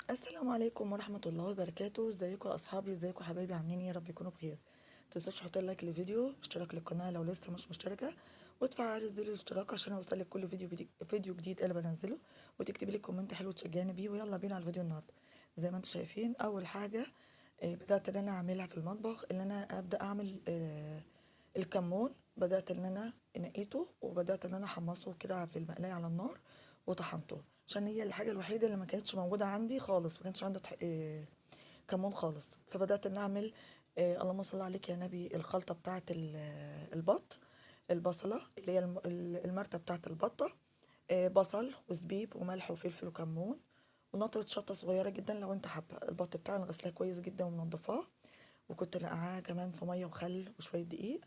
السلام عليكم ورحمة الله وبركاته. ازيكم يا اصحابي، ازيكم حبايبي، عاملين ايه؟ يا رب يكونوا بخير. متنسوش تحطوا like للفيديو، اشتراك للقناة لو لسه مش مشتركة، وتفعلي زر الاشتراك عشان اوصلك كل فيديو جديد انا بنزله، وتكتبي لي comment حلو تشجعني بيه. ويلا بينا على الفيديو النهارده. زي ما انتم شايفين، اول حاجة بدأت ان انا اعملها في المطبخ ان انا ابدأ اعمل الكمون. بدأت ان انا نقيته وبدأت ان انا احمصه كده في المقلاية على النار وطحنته، عشان هي الحاجة الوحيدة اللي ما كانتش موجودة عندي خالص، ما كانش عندي كمون خالص. فبدأت ان اعمل اللهم صل عليك يا نبي الخلطة بتاعة البط، البصلة اللي هي المرتة بتاعة البطة، بصل وزبيب وملح وفلفل وكمون ونطرة شطة صغيرة جدا لو انت حابة. البط بتاعنا غسلاه كويس جدا ومنضفاه، وكنت نقعاه كمان في مية وخل وشوية دقيق.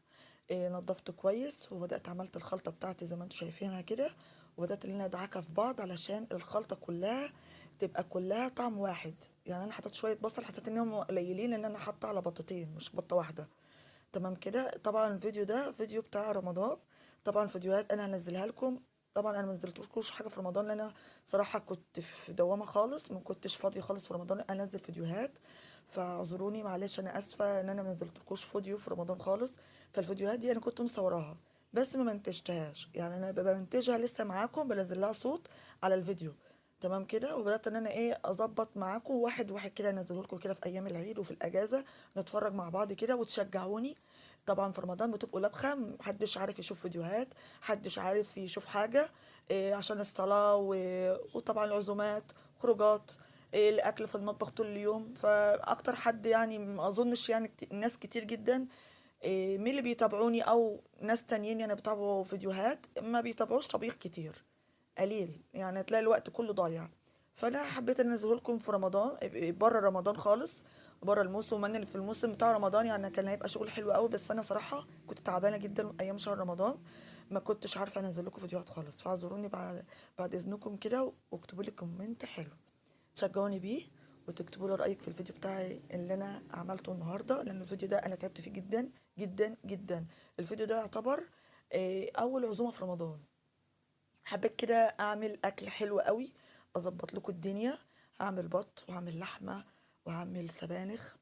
نضفته كويس وبدأت عملت الخلطة بتاعتي زي ما انتم شايفينها كده، وبدأت ان انا ادعكها في بعض علشان الخلطة كلها تبقى كلها طعم واحد. يعني انا حطيت شوية بصل، حسيت انهم قليلين لان انا حاطة على بطتين مش بطة واحدة. تمام كده. طبعا الفيديو ده فيديو بتاع رمضان، طبعا فيديوهات انا هنزلها لكم. طبعا انا ما نزلتلكوش حاجة في رمضان لان انا صراحة كنت في دوامه خالص، ما كنتش فاضية خالص في رمضان انزل فيديوهات، فاعذروني معلش، انا اسفه ان انا ما نزلتلكوش فيديو في رمضان خالص. فالفيديوهات دي انا كنت مصوراها بس ما منتجتهاش، يعني انا بمنتجها لسه معاكم، بنزل لها صوت على الفيديو. تمام كده. وبدات ان انا اظبط معاكم واحد واحد كده، انزله لكم كده في ايام العيد وفي الاجازة، نتفرج مع بعض كده وتشجعوني. طبعا في رمضان بتبقوا لبخه، محدش عارف يشوف فيديوهات، محدش عارف يشوف حاجة، عشان الصلاة وطبعا العزومات، خروجات، الاكل في المطبخ طول اليوم. فاكتر حد يعني ما اظنش يعني ناس كتير جدا، من اللي بيتابعوني او ناس تانيين يعني بيتابعوا فيديوهات، ما بيتابعوش طبيخ كتير، قليل، يعني تلاقي الوقت كله ضايع. فانا حبيت ان انزله لكم في رمضان، بره رمضان خالص، بره الموسم. وانا في الموسم بتاع رمضان يعني كان هيبقى شغل حلو قوي، بس انا صراحة كنت تعبانة جدا ايام شهر رمضان، ما كنتش عارفه انزل لكم فيديوهات خالص. فاعذروني بعد اذنكم كده، واكتبوا لي comment حلو تشجعوني بيه، وتكتبوا لي رايك في الفيديو بتاعي اللي انا عملته النهارده، لان الفيديو ده انا تعبت فيه جدا جدا جدا. الفيديو ده يعتبر اول عزومة في رمضان. حبيت كده اعمل اكل حلو قوي، اظبط لكم الدنيا. هعمل بط وهعمل لحمه وهعمل سبانخ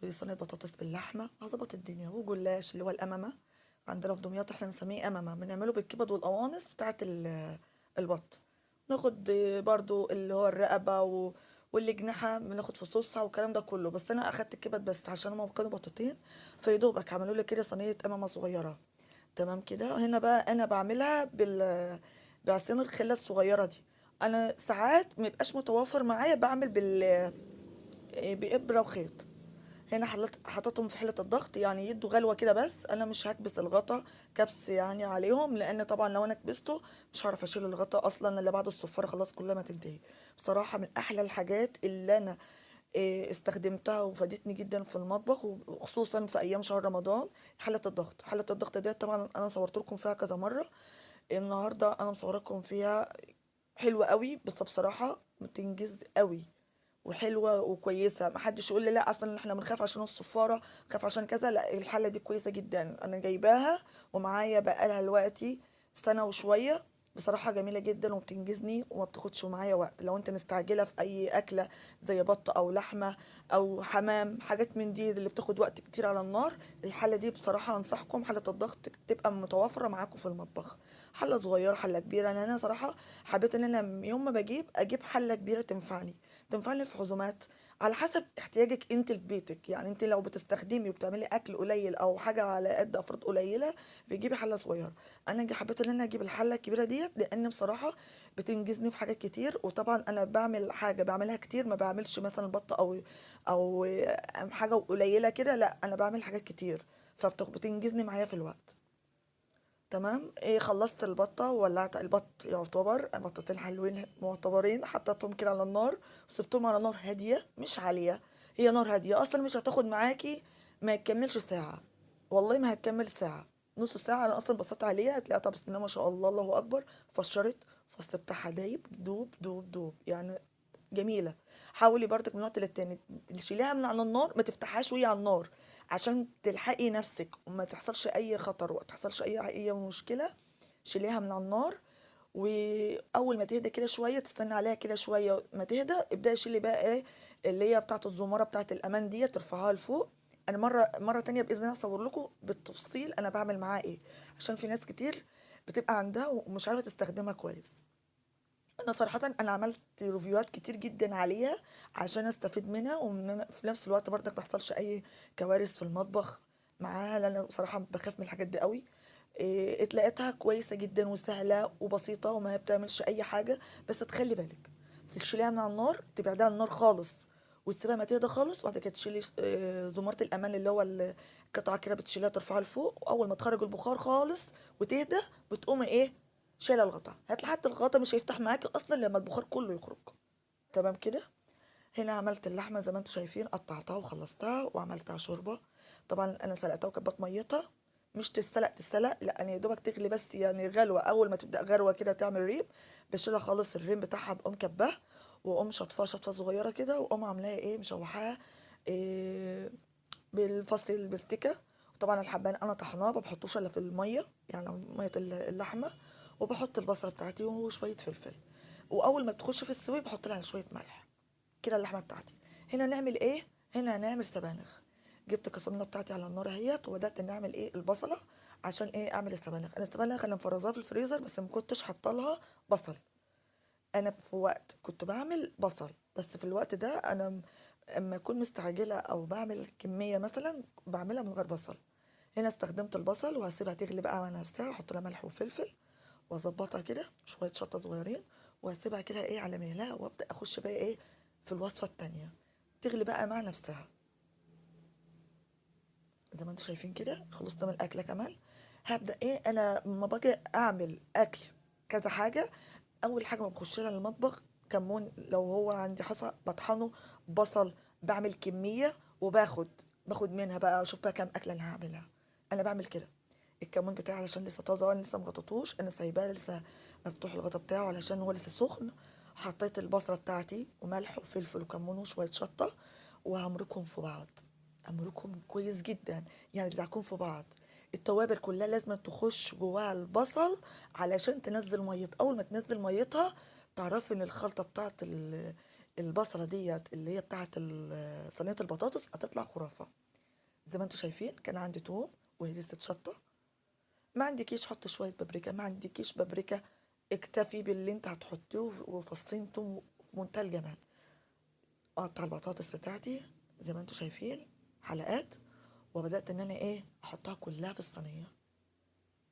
وصينيه بطاطس باللحمه، هظبط الدنيا، وجلاش اللي هو الامامة. عندنا في دمياط احنا بنسميه امامه، بنعمله بالكبد والقوانص بتاعه البط. ناخد برضو اللي هو الرقبة والجناحه، بناخد فصوصها والكلام ده كله، بس انا اخدت الكبد بس عشان هما كانوا بطاطين، فيدوبك عملوا لي كده صينية امامه صغيرة. تمام كده. هنا بقى انا بعملها بعصيان الخلة الصغيرة دي. انا ساعات ما يبقاش متوافر معايا، بعمل بابره وخيط. هنا حطيتهم في حله الضغط، يعني يدوا غلوه كده بس. انا مش هكبس الغطا كبس يعني عليهم، لان طبعا لو انا كبسته مش هعرف اشيل الغطا اصلا الا بعد الصفاره خلاص كلها ما تنتهي. بصراحة من احلى الحاجات اللي انا استخدمتها وفادتني جدا في المطبخ، وخصوصا في ايام شهر رمضان، حله الضغط. حله الضغط ديت طبعا انا صورت لكم فيها كذا مرة، النهارده انا مصوراكم فيها. حلوة قوي، بس بصراحة بتنجز قوي وحلوه وكويسة. ما حدش يقول لي لا اصلا احنا بنخاف عشان الصفاره، بنخاف عشان كذا، لا الحلة دي كويسة جدا، انا جايباها ومعايا بقالها دلوقتي سنة وشوية. بصراحة جميلة جدا وبتنجزني وما بتاخدش معايا وقت. لو انت مستعجلة في اي اكله زي بط او لحمه او حمام، حاجات من دي اللي بتاخد وقت كتير على النار، الحلة دي بصراحة انصحكم حله الضغط تبقى متوافره معاكم في المطبخ. حله صغيرة، حله كبيرة. انا صراحة حبيت ان انا يوم ما بجيب اجيب حله كبيرة تنفعني في عزومات، على حسب احتياجك انت في بيتك. يعني انت لو بتستخدمي وبتعملي اكل قليل او حاجة على قد افراد قليله، بتجيبي حله صغيرة. انا حبيت ان انا اجيب الحلة الكبيرة ديت لان بصراحة بتنجزني في حاجات كتير. وطبعا انا بعمل حاجة بعملها كتير، ما بعملش مثلا بط او حاجة قليله كده، لا انا بعمل حاجات كتير، فبتنجزني معايا في الوقت. تمام. خلصت البطة وولعت البط، يعتبر بطتين حلوين معتبرين، حطيتهم كده على النار وسبتهم على نار هادية مش عالية، هي نار هادية اصلا، مش هتاخد معاكي ما تكملش ساعة، والله ما هتكمل ساعة، نص ساعة. انا اصلا بصيت عليها هتلاقيها بسم الله ما شاء الله الله اكبر، فشرت، فص بتاعها دايب دوب دوب دوب، يعني جميلة. حاولي برضك من وقت للتاني تشيليها من على النار، ما تفتحهاش وهي على النار عشان تلحقي نفسك وما تحصلش اي خطر وما تحصلش اي مشكلة. شيليها من على النار واول ما تهدى كده شوية تستنى عليها كده شوية ما تهدى، ابداي شيلي بقى ايه اللي هي بتاعه الزماره بتاعه الامان دي، ترفعها لفوق. انا مرة تانية باذن الله هصور لكم بالتفصيل انا بعمل معاها ايه، عشان في ناس كتير بتبقى عندها ومش عارفه تستخدمها كويس. انا صراحة انا عملت review هات كتير جدا عليها عشان استفيد منها، وفي نفس الوقت برضك ما بيحصلش اي كوارث في المطبخ معاها، لان بصراحة بخاف من الحاجات دي قوي. اتلاقيتها كويسة جدا وسهلة وبسيطة وما بتعملش اي حاجة، بس تخلي بالك تشيليها من على النار، تبعدها عن النار خالص وتسيبها ما تهدى خالص، وبعد كده تشيلي زماره الامان اللي هو القطعة كده بتشيلها ترفعها لفوق، واول ما تخرج البخار خالص وتهدى بتقومي ايه شايله الغطا. هتلاقي حتى الغطا مش هيفتح معاكي اصلا لما البخار كله يخرج. تمام كده. هنا عملت اللحمة زي ما انتم شايفين، قطعتها وخلصتها وعملتها شوربة. طبعا انا سلقتها وكبت ميتها، مش تتسلق تتسلق، لا انا يا دوبك تغلي بس، يعني غلوه. اول ما تبدا غلوه كده تعمل ريم، بشيلها خالص الريم بتاعها، بقوم كباه واقوم شطفاها شطفه صغيرة كده، واقوم عاملاها ايه مشوحاها إيه بالفص البستيكه. طبعا الحبان انا طحناه، ما بحطوش الا في المية، يعني مية اللحمة، وبحط البصله بتاعتي وشوية فلفل، واول ما بتخش في السوي بحط لها شوية ملح كده اللحمة بتاعتي. هنا نعمل ايه؟ هنا هنعمل سبانخ. جبت الكسرونه بتاعتي على النار اهيت، وبدات ان اعمل ايه البصله عشان ايه اعمل السبانخ. انا السبانخ انا مفرزاها في الفريزر، بس ما كنتش حاطه لها بصل. انا في وقت كنت بعمل بصل، بس في الوقت ده انا اما اكون مستعجلة او بعمل كمية مثلا بعملها من غير بصل. هنا استخدمت البصل، وهسيبها تغلي بقى مع نفسها، احط لها ملح وفلفل واظبطها كده، شوية شطه صغيرين، وهسيبها كده ايه على مهلها، وابدا اخش بقى ايه في الوصفة التانية. تغلي بقى مع نفسها زي ما انتم شايفين كده. خلصت من الاكلة كمان. هبدا ايه، انا لما باجي اعمل اكل كذا حاجة، اول حاجة ما بخش لها المطبخ كمون، لو هو عندي حصى بطحنه، بصل بعمل كمية وباخد منها بقى، اشوف بقى كام اكله انا هعملها. انا بعمل كده. الكمون بتاعي علشان لسه طازة، انا لسه مغطيتوش، انا سايباه لسه مفتوح الغطا بتاعه علشان هو لسه سخن. حطيت البصله بتاعتي وملح وفلفل وكمون وشوية شطه، وهمركهم في بعض، امركهم كويس جدا، يعني تدعكم في بعض. التوابل كلها لازم تخش جواها البصل علشان تنزل ميتها. اول ما تنزل ميتها تعرفي ان الخلطة بتاعت البصله ديت اللي هي بتاعت صينية البطاطس هتطلع خرافه. زي ما انتم شايفين كان عندي توم وهرسه شطه. ما عندكيش حط شوية بابريكا، ما عندكيش بابريكا اكتفي باللي انت هتحطيه، وفصين توم في منتهى الجمال. اقطع البطاطس بتاعتي زي ما انتم شايفين حلقات، وبدات ان انا ايه احطها كلها في الصينية.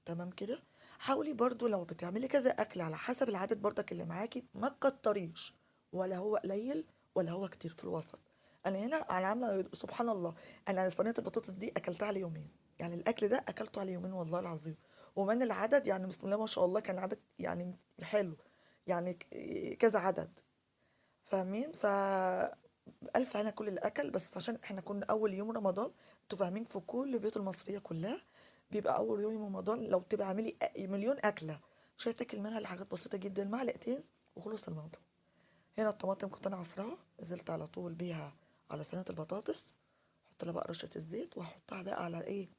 تمام كده. حاولي برضو لو بتعملي كذا اكل على حسب العدد برضك اللي معاكي، ما تكتريش، ولا هو قليل ولا هو كتير، في الوسط. انا هنا انا عامله سبحان الله، انا صينية البطاطس دي اكلتها على يومين، يعني الاكل ده اكلته على يومين والله العظيم. ومن العدد يعني بسم الله ما شاء الله كان عدد يعني حلو، يعني كذا عدد، فاهمين؟ ف ألف هنا كل الأكل، بس عشان احنا كنا أول يوم رمضان، انتوا فاهمين في كل البيوت المصرية كلها بيبقى أول يوم رمضان لو تبقى عاملي مليون أكلة مش هتاكل منها إلا حاجات بسيطة جدا، معلقتين وخلص الموضوع. هنا الطماطم كنت أنا عصراها، نزلت على طول بيها على صينية البطاطس، أحط لها بقى رشة الزيت، وهحطها بقى على إيه،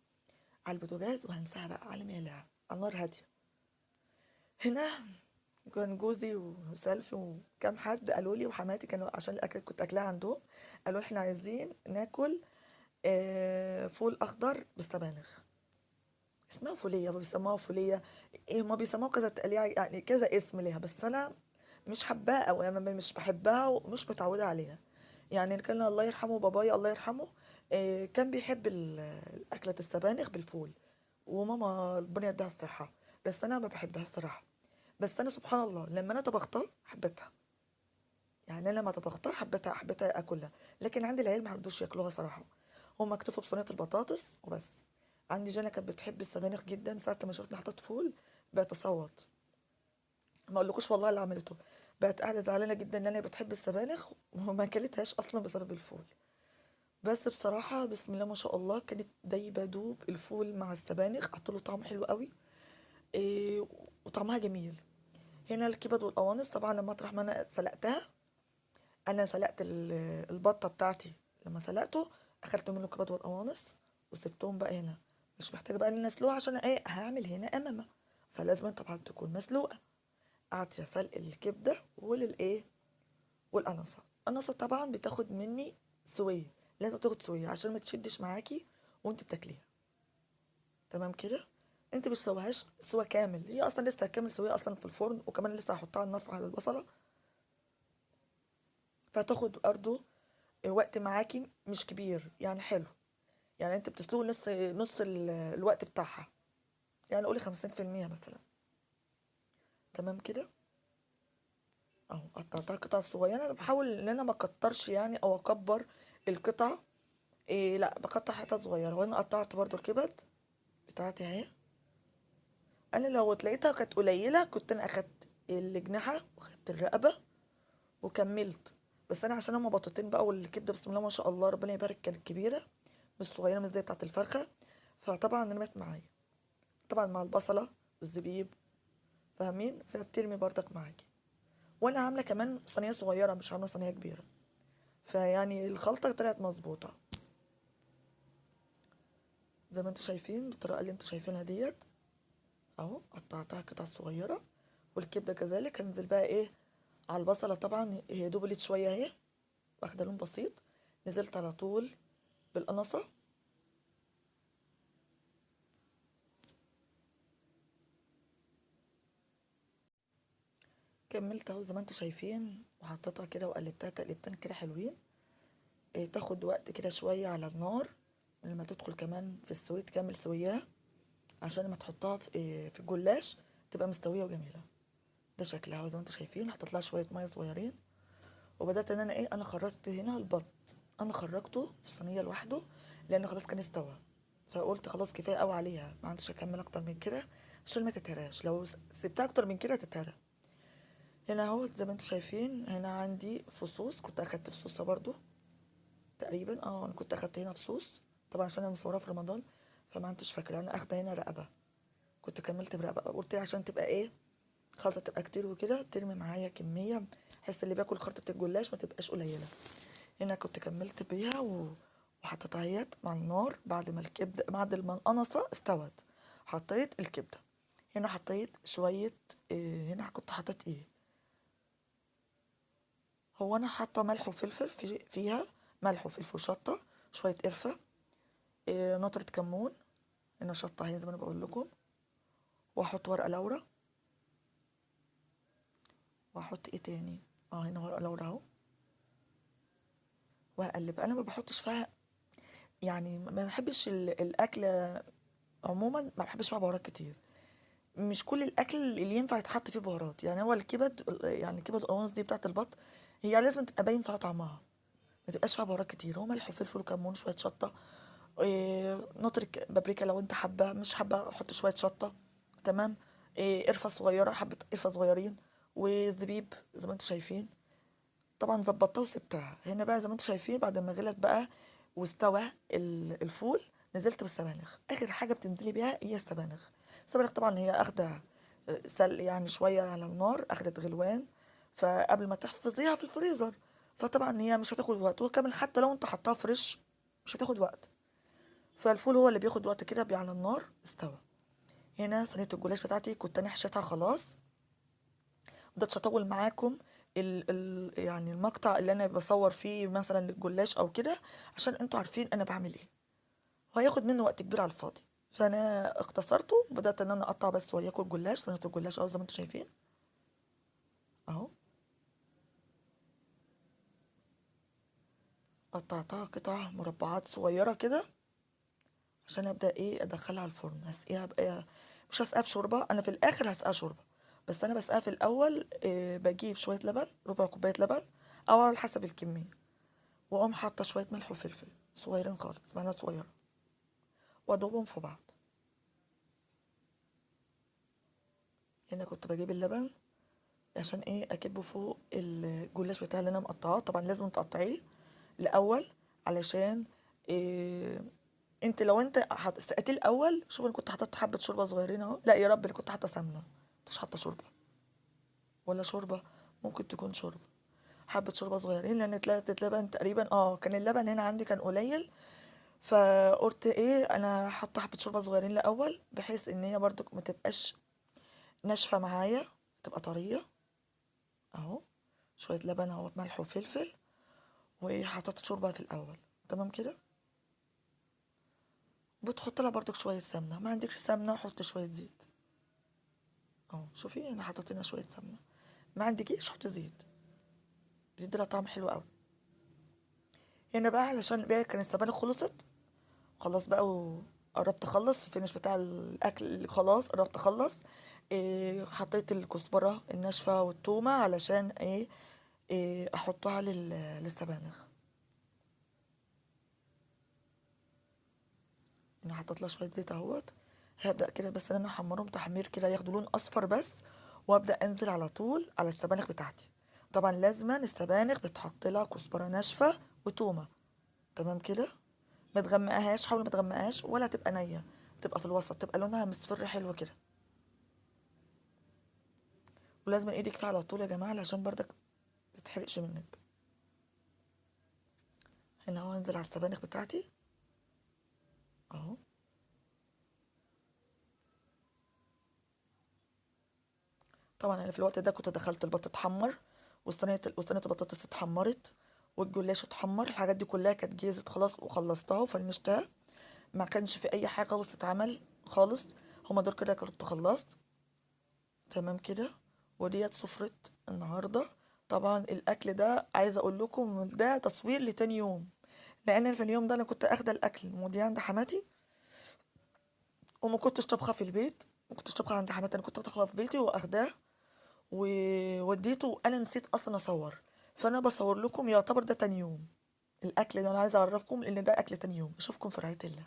على البوتاجاز، وهنساها بقى على مهلها على نار هادية. هنا كان جوزي وسلفي وكام حد قالوا لي، وحماتي كانوا عشان الاكل كنت اكلها عندهم، قالوا احنا عايزين ناكل فول اخضر بالسبانخ. اسمها فوليه، بيسموها فوليه، ايه ما بيسموها كذا تقليع، يعني كذا اسم ليها، بس انا مش حباها او انا مش بحبها ومش متعوده عليها. يعني كان الله يرحمه بابايا الله يرحمه كان بيحب اكله السبانخ بالفول، وماما ربنا يديها الصحة، بس انا ما بحبها الصراحة. بس انا سبحان الله لما انا طبختها حبيتها، يعني انا لما طبختها حبيتها اكلها، لكن عندي العيال ما رضوش ياكلوها صراحة، هم اكتفوا بصينيه البطاطس وبس. عندي جنى كانت بتحب السبانخ جدا، ساعة ما شفتني حطيت فول بقت تصوت، ما اقولكوش والله اللي عملته، بقت قاعدة زعلانة جدا ان انا بتحب السبانخ وما اكلتهاش اصلا بسبب الفول. بس بصراحة بسم الله ما شاء الله كانت دايبه دوب الفول مع السبانخ، حط له طعم حلو قوي وطعمها جميل. هنا الكبد والقوانص طبعا لما اطرح ما انا سلقتها، انا سلقت البطة بتاعتي، لما سلقته اخدت منه الكبد والقوانص وسبتهم بقى هنا، مش محتاجه بقى ان انا اسلقها عشان ايه هعمل هنا امامه، فلازم طبعا تكون مسلوقة. اعطي سلق الكبده وللايه والقنصه. القنصه طبعا بتاخد مني سويه، لازم تاخد سويه عشان ما تشدش معاكي وانت بتاكليها. تمام كده. انت مش سويهاش سوا كامل، هي اصلا لسه هتكمل سويه اصلا في الفرن، وكمان لسه هحطها على النار على البصله، فهتاخد برضه وقت معاكي مش كبير يعني. حلو يعني، انت بتسلقي نص نص الوقت بتاعها، يعني قولي 50% مثلا. تمام كده اهو. قطعتها قطع صغيرة. انا بحاول ان انا ما اكترش يعني او اكبر القطع، إيه لا بقطع حتت صغيرة. وانا قطعت برضو الكبد بتاعتي اهي. انا لو لقيتها كانت قليله كنت انا اخدت الاجنحة وخدت الرقبة وكملت، بس انا عشان هما بطاطين بقى، والكبده بسم الله ما شاء الله ربنا يبارك كانت كبيرة مش صغيرة، مش زي بتاعه الفرخه، فطبعا رمت معايا طبعا مع البصله والزبيب، فاهمين؟ فبترمي بردك معاكي. وانا عامله كمان صينية صغيرة مش عامله صينية كبيرة، فيعني الخلطة طلعت مظبوطة زي ما انتوا شايفين بالطريقة اللي انتوا شايفينها ديت اهو. قطعتها قطع صغيرة، والكبده كذلك. هنزل بقى ايه على البصله، طبعا هي دبلت شوية اهي، واخده لون بسيط. نزلت على طول بالقنصه، كملت اهو زي ما انتوا شايفين، وحطيتها كده وقلبتها تقلبتين كده حلوين. إيه تاخد وقت كده شوية على النار لما تدخل كمان في السويت كامل سوياها، عشان لما تحطها في الجلاش تبقى مستوية وجميلة. ده شكلها اهو زي ما انتوا شايفين. حطيت لها شوية مية صغيرين، وبدات ان انا ايه، انا خرجت هنا البط، انا خرجته في صينية لوحده لان خلاص كان استوى، فقلت خلاص كفاية قوي عليها، ما عنديش اكمل اكتر من كده عشان ما تتهراش، لو سبتها اكتر من كده تتهرى. هنا اهو زي ما انتوا شايفين، هنا عندي فصوص، كنت اخدت فصوصه برضو تقريبا، انا كنت اخدت هنا فصوص طبعا عشان انا مصوراه في رمضان فما عنديش فكرة. انا اخده هنا رقبة، كنت كملت برقبه، قلت عشان تبقى ايه خلطه تبقى كتير وكده، ترمي معايا كمية بحيث اللي بياكل خلطه الجلاش ما تبقاش قليله. هنا كنت كملت بيها وحطيتها اهيت مع النار بعد ما الكبده، بعد ما القنصه استوت حطيت الكبده. هنا حطيت شوية إيه، هنا كنت حطيت ايه، هو انا حاطه ملح وفلفل فيها ملح وفلفل وشطه، شوية قرفه، إيه نطره كمون، هنا شطه اهي زي ما انا بقول لكم، واحط ورقة لورا، واحط ايه تاني، هنا ورقة لورا اهو، وهقلب. انا ما بحطش فيها يعني، ما بحبش الاكل عموما، ما بحبش فيها بهارات كتير، مش كل الاكل اللي ينفع يتحط فيه بهارات. يعني هو الكبد، يعني كبد القوانص دي بتاعت البط، هي لازم تبقى باين فيها طعمها، ما تبقاش فيها بهارات كتير. هو ملح وفلفل وكمون، شوية شطه، إيه نطر بابريكا لو انت حابة، مش حابة حط شوية شطه، تمام، إيه قرفه صغيرة، حبه قرفه صغيرين، وزبيب زي ما انتم شايفين. طبعا ظبطتها وسبتها. هنا بقى زي ما انتم شايفين بعد ما غلت بقى واستوى الفول، نزلت بالسبانخ. اخر حاجة بتنزلي بيها هي السبانخ. السبانخ طبعا هي اخده سلق يعني شوية على النار، اخدت غلوان، فقبل ما تحفظيها في الفريزر، فطبعا هي مش هتاخد وقت، وكمان حتى لو انت حطاها fresh مش هتاخد وقت. فالفول هو اللي بياخد وقت كده على النار. استوى. هنا صينية الجلاش بتاعتي كنت انا حشيتها خلاص، مقدرتش اطول معاكم يعني المقطع اللي انا بصور فيه مثلا للجلاش او كده، عشان انتوا عارفين انا بعمل ايه، وهياخد منه وقت كبير على الفاضي، فانا اختصرته وبدات ان انا اقطع بس وياكل جلاش. صينية الجلاش اهو زي ما انتوا شايفين اهو، قطعتها قطع مربعات صغيرة كده عشان ابدا ايه ادخلها الفرن. هسقيها بقى، مش هسقيها بشوربه، انا في الاخر هسقيها شوربة، بس انا بسقيها في الاول. إيه بجيب شوية لبن، ربع كوباية لبن او على حسب الكمية، واقوم حاطه شوية ملح وفلفل صغيرين خالص، معلقه صغيرة، وادوبهم في بعض. هنا كنت بجيب اللبن عشان ايه اكبه فوق الجلاش بتاع اللي انا مقطعاه. طبعا لازم تقطعيه الاول علشان إيه انت لو انت سقيتيه الاول. شوف انا كنت حاطه حبه شوربة صغيرين اهو، لا يا رب انا كنت حاطه سمنه، مش حاطه شوربة ولا شوربة، ممكن تكون شوربة، حبه شوربة صغيرين، لان اتلقت لبن تقريبا، كان اللبن هنا عندي كان قليل، فقلت ايه انا حاطه حبه شوربة صغيرين الاول بحيث ان هي برضو ما تبقاش ناشفة معايا، تبقى طرية اهو. شوية لبن اهو، ملح وفلفل، وحطيت شوربة في الاول. تمام كده. بتحط لها برضك شوية سمنه، ما عندكش سمنه حط شوية زيت اهو. شوفي انا حطيت لنا شوية سمنه، ما عندكيش حط زيت، بتدي لها طعم حلو قوي. هنا بقى علشان بقى كان السبانخ خلصت خلاص بقى، وقربت اخلص ال finish بتاع الاكل، خلاص قربت اخلص. حطيت الكزبره الناشفه والتومه علشان ايه احطها للسبانخ. انا حطيت لها شوية زيت اهوت. هبدا كده بس ان انا احمرهم تحمير كده، ياخدوا لون اصفر بس، وابدا انزل على طول على السبانخ بتاعتي. طبعا لازما السبانخ بتحط لها كزبره ناشفة وتومه. تمام كده. ما تغمقهاش، حاول ما تغمقهاش ولا تبقى نيه، تبقى في الوسط، تبقى لونها مصفر حلو كده. ولازم ايدك فيها على طول يا جماعة علشان بردك ما تتحرقش منك. هنا اهو هنزل على السبانخ بتاعتي اهو. طبعا انا في الوقت ده كنت دخلت البط اتحمر، وصينيه البطاطس اتحمرت، والجلاش اتحمر، الحاجات دي كلها كانت جاهزة خلاص وخلصتها وفنشتها، ما كانش في اي حاجة خالص اتعمل خالص، هما دول كده كنت خلصت. تمام كده. وديت سفره النهارده. طبعا الاكل ده عايزه اقول لكم ده تصوير لتاني يوم، لان في اليوم ده انا كنت اخده الاكل موديه عند حماتي، وما كنتش طبخه في البيت، ما كنتش طبخه عند حماتي، انا كنت طبخه في بيتي واخداه ووديته، وانا نسيت اصلا اصور، فانا بصور لكم يعتبر ده تاني يوم الاكل ده. انا عايزه اعرفكم ان ده اكل تاني يوم. اشوفكم في رعاية الله.